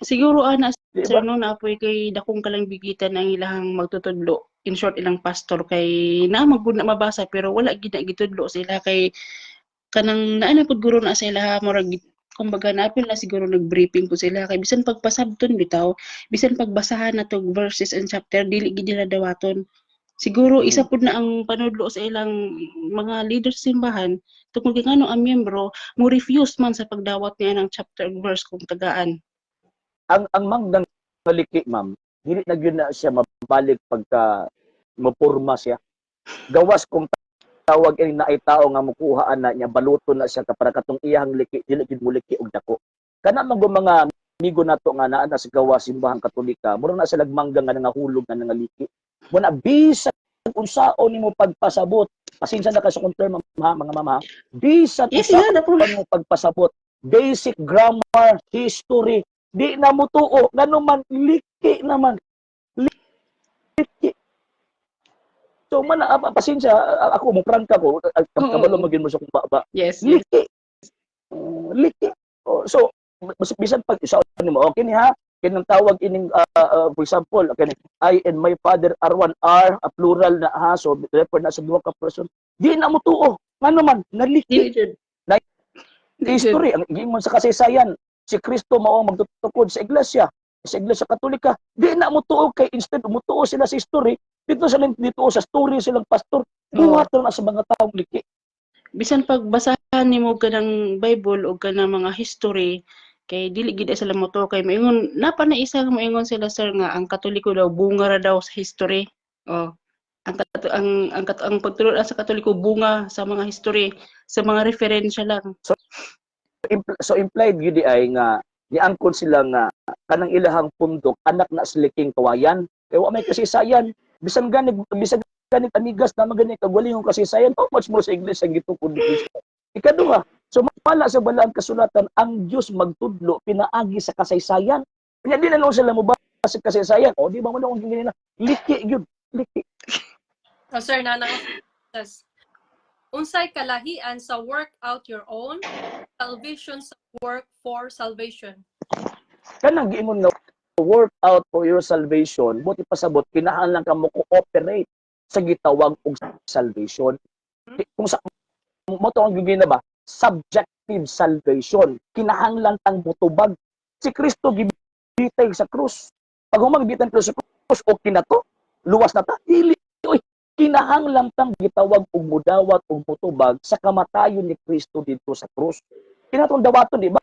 Siguro ana, Di sir, ba? No, naapoy kay dakong kalambigitan ang ilahang magtutudlo. In short, ilang pastor kay naa man gud na mabasa pero wala gid na gitudlo sila kay kanang naa na pud guro na sa ilaha, murag kumbaga naapil na siguro nag-briefing ko sila kay bisan pagpasabton bitaw, bisan pagbasahan na tog verses and chapter, dili gid nila dawaton. Siguro isa pud na ang panudlo sa ilang mga leaders sa simbahan tungkol kay ngano ang miyembro mo refuse man sa pagdawat niya ng chapter ug verse kung tagaan. Ang manggang liki, ma'am, dili na gyud na siya mabalik pagka mopurma siya. Gawas kung tawag ini na ay tao nga mukuhaan na niya, baluton na siya ka para katong iyang liki dili gyud muliki og dako. Kana man gud mga amigo nato nga naa na sa gawas Simbahang Katolika, mura na sila mangga nga nangahulog nga nangaliki. Mo na bisan unsaon nimo pagpasabot, pasensya na ka sa kung term, ma'am, mga mama, bisan unsaon yeah, na po. mo pagpasabot, basic grammar, history, di na mo tuo, ngano man, liki naman. Liki. So man, pasensya, ako mo prangka ko, kabalo magin mo sa kung ba. Yes. Liki. Liki. Oh, so bisan pag isa nimo, okay ni ha, kinang tawag ining for example, kani "I and my Father are one," are a plural na ha, so refer na sa duha ka person, di na mo tuo, ngano man, naliki. Dili jud. Dili jud. History ang giingon sa kasaysayan, si Kristo mao ang magtutukod sa Iglesia Katolika, di na mo tuo kay instead mutuo sila sa history dito sa dito sa story silang pastor, buhat na sa mga taong liki. Bisan pagbasahan nimo kanang Bible o kanang mga history kay dili gid sila motuo kay moingon napa na isa nga moingon sila, sir, nga ang Katoliko daw bunga ra daw sa history. Oh. Ang pagtulon sa Katoliko bunga sa mga history, sa mga referensya lang. So implied gyud ay nga niangkon sila nga kanang ilahang pundok anak na sa liking kawayan kay wa may kasaysayan. Bisan gani amigas na magani kagalingon kasaysayan, how much more sa iglesia gitukod ni Kristo? Ikaduha, so mala sa Balaang Kasulatan, ang Dios magtudlo pinaagi sa kasaysayan. Kanya di na lang sila mo sa kasaysayan o di ba mo na kung nila liki gyud, liki. Oh, sir, nana says, unsay kalahian sa work out your own salvation sa work for salvation? Kanang giingon nga work out for your salvation, buti pasabot kinahanglan ka mo cooperate sa gitawag og salvation. Kung sa mo to ang na ba, subjective salvation, kinahanglan tang mutubag. Si Kristo gibitay sa krus. Pag humang gibitan sa krus, okay na to, luwas na ta? Dili oy. Kinahanglan tang gitawag og mudawat og mutubag sa kamatayon ni Kristo didto sa krus. Kinatong dawaton, di ba?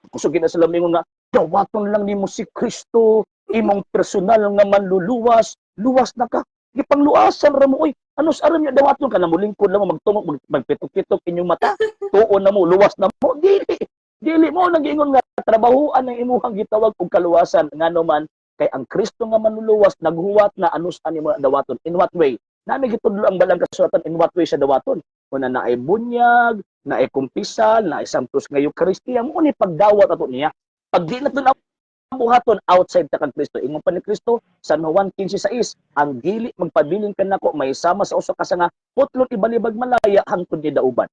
Kusog na sila mingon nga dawaton lang nimo si Kristo, imong personal nga manluluwas, luwas na ka. Gipangluasan ra mo oy. Ano sa aram niya dawaton ka na, mulingkod lang mo, magtungok, magpitok-pitok inyong mata, tuon na mo, luwas na mo? Dili. Dili mo nang giingon nga trabahuan ang imuhang gitawag og kaluwasan, ngano man kay ang Kristo nga manluluwas naghuwat na. Ano sa nimo dawaton? In what way? Nami gitudlo ang Balang Kasulatan in what way sa dawaton. Una, naay bunyag, naay kumpisal, naay Santos nga Eucharistia, mo ni pagdawat ato niya. Pag di na to na buhaton, outside ta kang Kristo. Ingon pa ni Kristo, San Juan 15:6, ang dili magpabilin kanako may sama sa usa ka sanga, putlon ibalibag malaya hangtod ni dauban.